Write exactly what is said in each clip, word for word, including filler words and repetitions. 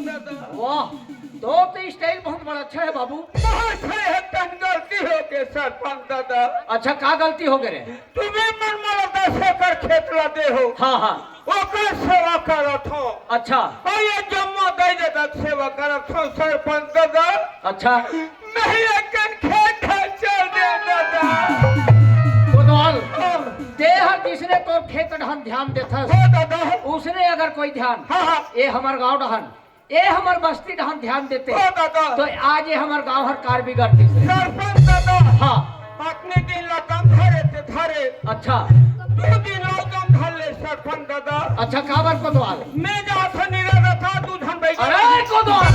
दादा। वाह, तोर तो स्टाइल बहुत बड़ा अच्छा है बाबू। बहुत है, एक ठन गलती हो गे सरपंच दादा। अच्छा, का गलती हो गे रे? तुम्हें मन मोला दस एकड़ खेत ला दे हो। हाँ, हाँ। ओकर सेवा करत हो। अच्छा। अउ ये जम्मो दई ददा सेवा करत हो सरपंच दादा। अच्छा। नहीं, एक ठन खेत है, चल दे दादा। कोतवाल, हाँ। ते हर जिसने तोर खेत डहन ध्यान देथस, हो दादा। उसने अगर कोई ध्यान, हाँ, हाँ। ये हमर गांव डहन, ये हमर बस्ती डहन ध्यान देते, हो दादा। तो आज ये हमर गांव हर कार बिगड़ती से। सरपंच दादा। हाँ। अतने दिन ला दम धरे ते धरे। अच्छा। दू दिन ला दम धर ले सरपंच दादा। अच्छा, काबर कोतवाल? मैं जात हन निरा रथा दू झन बैठे। अरे कोतवाल!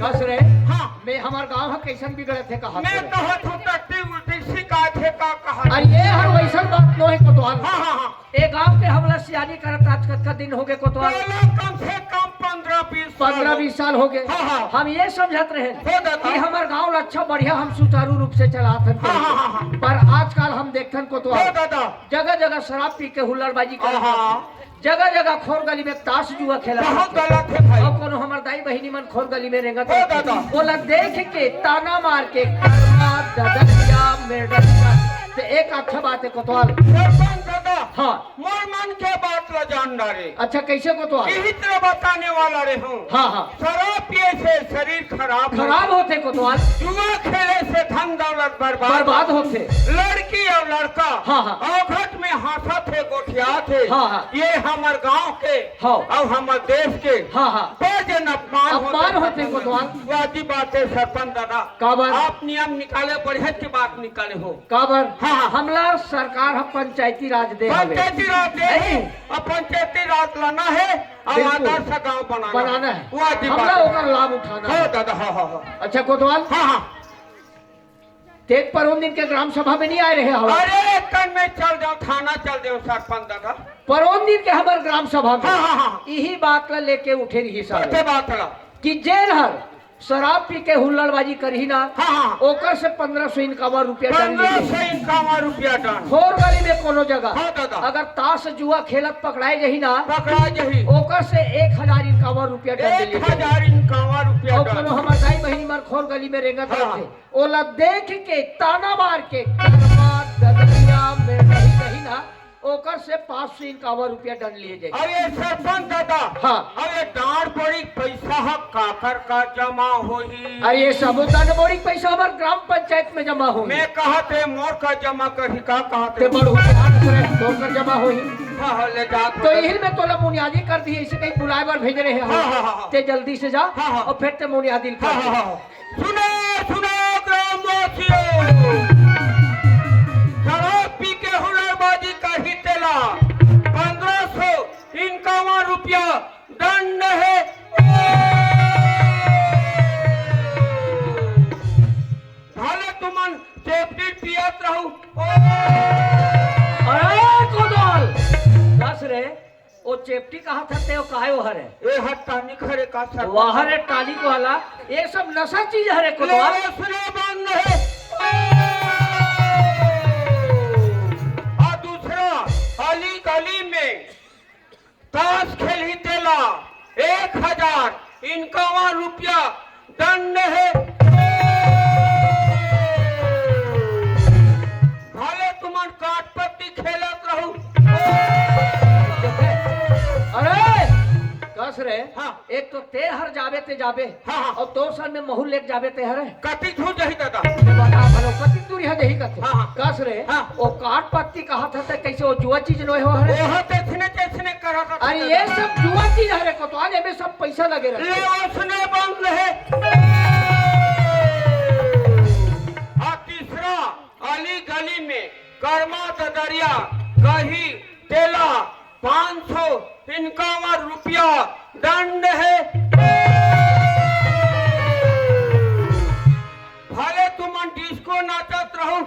कस रे? हाँ। मैं हमर गांव ह कैसन बिगड़त हे कहा मैं थे? कहत हूँ टट्टी उल्टी सिकात हे का कहा? अरे ये हर वैसन बात नो है कोतवाल। हाँ, हाँ, हाँ। ए गांव के हमला सियानी करत आज कतका दिन हो गे कोतवाल? बोलो कम से कम पन्द्रह बीस साल पंद्रह हो। बीस साल हो गे। हाँ, हाँ। हम ये समझत रहे हो दादा। कि हमर गांव ला अच्छा बढ़िया हम सुचारू रूप से चलात हन हाँ, करके। हाँ, हाँ, हाँ। पर आजकल हम देखथन कोतवाल हो दादा। जगह जगह शराब पी के हुल्लड़बाजी करत हाँ, हाँ। हन। जगह जगह खोर गली में ताश जुआ खेलत बहुत हन। गलत है भाई। अउ कोनो हमर दाई बहिनी मन खोर गली में रेंगत हो हन। दादा। ओला देख के ताना मार के कर्मा ददरिया मेडरिया। ते एक अच्छा बात है कोतवाल। सरपंच दादा। हाँ। मोर मन के बात ला जान डारे। अच्छा, कैसे कोतवाल? इही तरह बताने वाला रहे हूँ। हाँ, हाँ। शराब पिए से शरीर खराब होथे। खराब होथे कोतवाल। जुआ खेले से धन दौलत बर्बाद। बर्बाद होथे। लड़की अउ लड़का हाँ, हाँ। अवघट में हंसत हे, गोठियात हे। हाँ, हाँ। ये हमर गांव के हाँ। अउ हमर देश के हाँ, हाँ। बड़ जन अपमान अपमान होथे होथे सरपंच। कोतवाल। वाजिब बात है सरपंच दादा। काबर? आप नियम निकाले, बढ़िया की बात निकाले हो। काबर? हाँ, हाँ। हमला सरकार ह पंचायती राज दे हवे। पंचायती राज दे नहीं। हे, अब पंचायती राज लाना है, अब बिल्कुल। आदर्श गांव बनाना बनाना है। है। वो आदि हमला बात है। ओकर लाभ उठाना हो है। दादा, हाँ, हाँ, हाँ। अच्छा कोतवाल, हाँ, हाँ। ते परोन दिन के ग्राम सभा में नहीं आए रहे हवा? अरे, कल मैं चल जाऊँ, थाना चल जाऊँ, सरपंच दादा। परोन दिन के हमर ग्राम सभा में हाँ, हाँ, हाँ। यही बात ला लेके उठे रही साहब। बात ला। कि जेन हर शराब पी के हुल्लड़बाजी करही ना, हाँ, हाँ। ओकर से पन्द्रह सौ इनकावन रुपया दंड पन्द्रह सौ इनकावन रुपया दंड। खोर गली में कोनो जगह हाँ, दादा। अगर ताश जुआ खेलत पकड़ाए जही ना, पकड़ाए जही। ओकर से एक हजार इनकावन रुपया दंड एक हजार इनकावन रुपया अउ दंड। कोनो हमर दाई बहिनी मन खोर गली में रेंगत हाँ। रहिथे, ओला देख के ताना मार के करवा ददरिया में रही कही ना, ओकर से पाँच सौ इक्यावन रुपया दंड लिए जाए। अरे सरपंच दादा, हाँ। अरे दान बोड़ी पैसा ह काकर का जमा होही? अरे ये सबो दान बोड़ी पैसा हमर ग्राम पंचायत में जमा होही। मैं कहत हे मोर का जमा करही का कहत ते हे? बड़ू के हाथ से तोर कर जमा होही। हाँ, हाँ, ले जात तो होही। यही में तोला मुनियादी कर दी, इसे कहीं बुलाए बर भेज रहे हो। हाँ, हाँ, हाँ, हाँ। ते जल्दी से जा हाँ, हाँ। और फिर ते मुनियादी कर हाँ, दे। हाँ, हाँ। सुनो, सुनो ग्रामवासियों, शराब पी के हुल्लड़बाजी करही तेला पन्द्रह सौ इक्यावन रुपया दंड हे। भले तुमन चेपटी पियत रहू। अरे कोतवाल, कस रे, ओ चेपटी कहा था ते, ओ काहे ओ हरे? ए हर टानिक हरे का सर? वाह रे टानिक वाला, ये सब नशा चीज हरे कोतवाल। ले सुनो बंद है। आ दूसरा, अली गली में ताश खेलही तेला एक हजार इक्यावन रुपया दंड हे। भले तुमन काट पत्ती खेलत रहू। अरे, कस रे, हाँ। एक तो ते हर जाबे ते जाबे, हाँ, हाँ। और तोर संग में महू लेके जाबे ते हरे। कति झूठ जही दादा। ये बता भलो, कति दूरी है जही कथे। हाँ, हाँ। कस रे, हाँ। ओ काट पत्ती कहा था ते कैसे ओ जुआ चीज नोहे हो हरे? ओह तैसने तैसने करा था अरे दादा। ये सब जुआ चीज हरे कोतवाल, एमे सब पैसा लगे रहथे। ले उसने बंद है। आ तीसरा, अली गली में कर्मा ददरिया कही तेला पाँच सौ इक्यावन रुपया दंड हे। भले तुमन डिस्को नाचत रहू।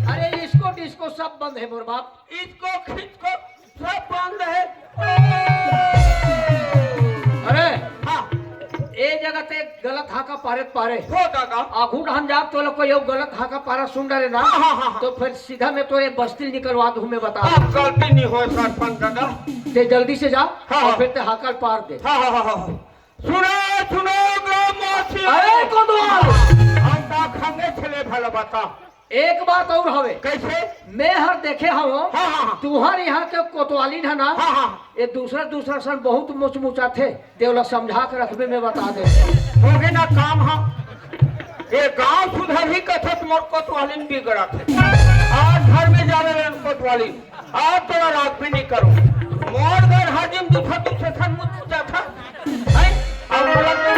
अरे इसको डिस्को सब बंद हे मोर बाप। इसको खींच को सब बंद हे। अरे, हाँ। ए जगह ते गलत हाका पारे त पारे। हो दादा। आघू डहन जाब तो लोग को यो गलत हाका पारा सुन डरे ना। हाँ, हाँ, हाँ, हाँ। तो फिर सीधा मैं तो एक बस्ती निकलवा दूँ, मैं बता। अब गलती नहीं होय सरपंच दादा। ते जल्दी से जा हाँ, और हाँ। फिर ते हाका ल पार दे। हाँ, हाँ, हाँ, हाँ। सुनो, सुनो, ग्रामवासी। अरे कोतवाल! हम का खंगे छले भला बता। एक बात और हवे। कैसे? मैं हर देखे हवं, हाँ, हाँ, हाँ। तुहर यहाँ के कोतवालिन हे ना, हाँ, हाँ। ये दूसरा, दूसरा सन बहुत मुचमुचाथे। ते ओला समझा के रखबे, मैं बता दे। होगे ना काम, हाँ। ये गांव सुधरही कथे त मोर कोतवालिन बिगड़त हे। आज घर में जावे लन कोतवालिन। आज तोला राखबे नहीं करो। मोर घर हाजिम दूसरा दूसरा सन मुचमुचाथा। हैं? अब बोला तो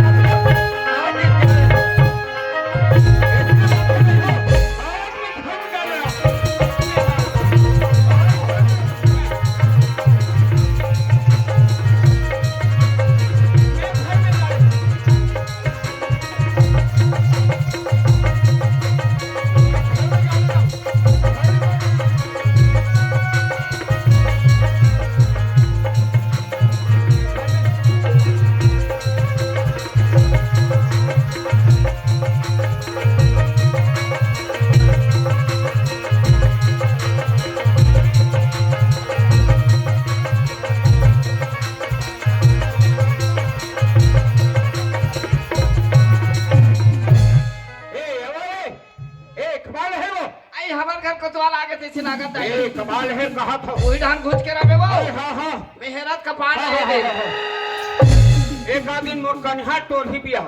ए, अबे, ए, कमाल हे वो। आई, हमर घर कोतवाल आगे तइसे लागत हे। ए, कमाल हे, कहा था। वही ढंग घुस के रहे वो। ए, हाँ, हाँ। मेहनत का पान हाँ, ले हाँ, दे। हाँ, हाँ। एक आध दिन मोर कनिहा टोरही बिया।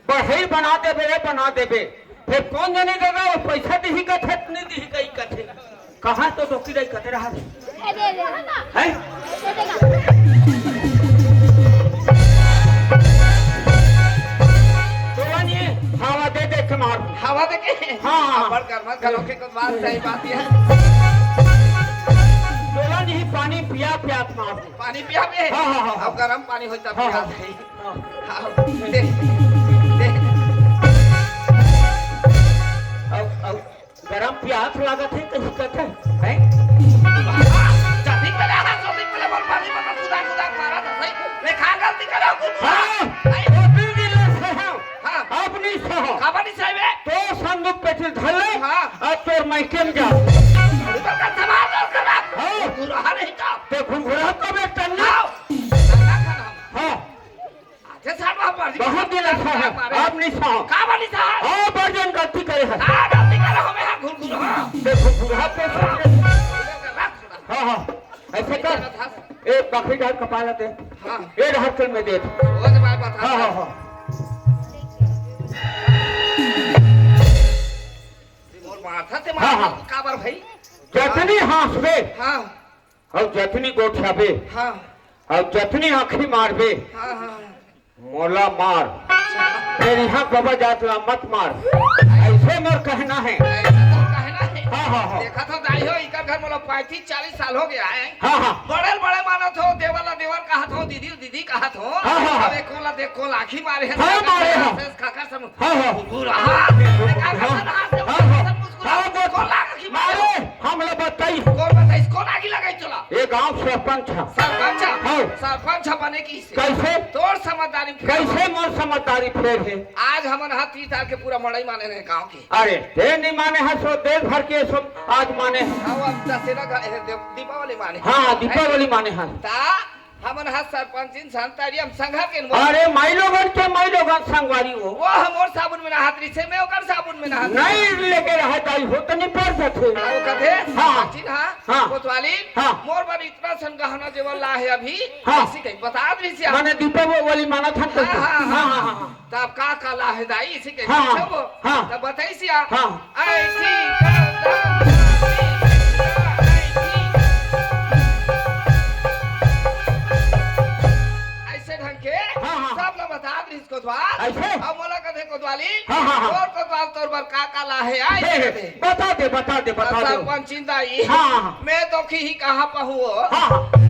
बढ़ई बना देबे रे, बना देबे। फिर कौन जनी दादा वो पैसा दिही कथे, नहीं दिही कही कथे। कहाँ तो डोकी रही कथे रहा रे? हैं? तोला नहीं हवा दे दे के मार। हवा दे के? हाँ, हाँ। बड़ गर्मा गर्म के कुछ बात सही बात हे। तोला नहीं पानी पिया पिया के मार। पानी पिया बे? हाँ, हाँ, हाँ। अब गरम पानी होई तब हाँ, पिया हाँ। दे। हाँ, दे, दे। अब, अब गरम प्यास लागत हे, कहीं कथे, हैं? जल्दी पहले आना, जल्दी पहले बोल, पानी में कुदा, कुदा मारा था, सही? मैं कहाँ गलती करा हूँ? हाँ, नहीं। वो भी मिले से हम। हाँ। अब नहीं सहो। काबर नहीं सही बे? तो संदूक पे चीज धर ले, हाँ। अब तोर मायके में जा। ऊपर का सामान और करा। हाँ। घुरघुरा नहीं था। तो घुरघुरा तो बे टन्ना। हाँ। टन्ना खाना। हाँ। अच्छा, साहब, आप मर्जी बहुत दिन अच्छा है। मारे। आप नहीं साहब। का बानी साहब? हाँ, बड़ जन गलती करे है। का गलती करे हमें यहाँ घुरघुरा? देखो, बुढ़ा पे हाँ, हाँ। ऐसे कर। एक बकरी डाल कपाला दे। हाँ। ये ढाक कर मैं दे। वो तो बात बता। हाँ, हाँ, हाँ। मोर माथा से हाँ, मार हाँ। काबर भाई? जतनी हाँसबे। हाँ। अउ जतनी गोठियाबे, हाँ। अउ जतनी आँखी मारबे, हाँ, हाँ। मोला मार। फेर इहाँ बाबा जात ला मत मार। अइसे मोर कहना हे। अइसे तो कहना हे। हाँ, हाँ, हाँ। देखा तो दाई हो, इकर घर मोला पैंतीस चालीस साल होगे हे। हाँ, हाँ। बड़े बड़े मानत हो, देवर ला देवर कहत हो, दीदी दीदी कहत हो। हाँ, हाँ, हाँ। अबे कोला देख, कोला आँखी मारे हे, हाँ, मारे हे। काका समूह। हाँ, हाँ। बुरा। हाँ, हाँ। हाँ, हाँ। हाँ, वो कोला आँखी मारे। मारे, हमला बताई। कोन बताइस? कोन आगी लगाई तोला? ये गांव सरपंच ह। सरपंच ह? हाँ। सरपंच ह बने कइसे? कइसे? तोर समझदारी फेर। कइसे मोर समझदारी फेर हे? आज हमन ह तीस तारीख के पूरा मड़ई माने रहे गांव के। अरे, ते नहीं माने ह, सो देश भर के सब आज माने ह। हाँ, अब दशहरा का, ए, दे-, दीपावली माने। हाँ, दीपावली माने ह। ता हमन ह सरपंचिन संतारी हम संघा के न अरे माई लोगन के माई लोगन संगवारी हो। वो हमोर साबुन में नहात रहिसे, मैं ओकर साबुन में नहात रहिसे। नहीं लेके रहे दाई हो तनी पर जथे। वो कथे, हाँ। सरपंचिन, हाँ, हाँ। कोतवाली, हाँ। मोर बर इतना सन गहना जेवर ला हे अभी, हाँ। ऐसी कहीं बता दीजिए। माने दीपावली माना था हाँ, हाँ, हाँ। हाँ, हाँ, हाँ। तब का का ला हे दाई, इसी के हाँ, पूछो वो। हाँ। तब बताई सिया। हाँ। ऐसी करदा, ऐसी। ऐसे ढंग के हाँ, हाँ। सब ला बता दीस कोतवाल। ऐसे? अब मोला कथे कोतवाली, हाँ, हाँ, हाँ। तोर कोतवाल तोर बर का का ला हे, आई हे, हे, कथे। बता दे, बता दे, बता दे। सरपंचिन दाई, हाँ, हाँ। मैं तो खी ही कहाँ पाहूँ वो। हाँ, हाँ।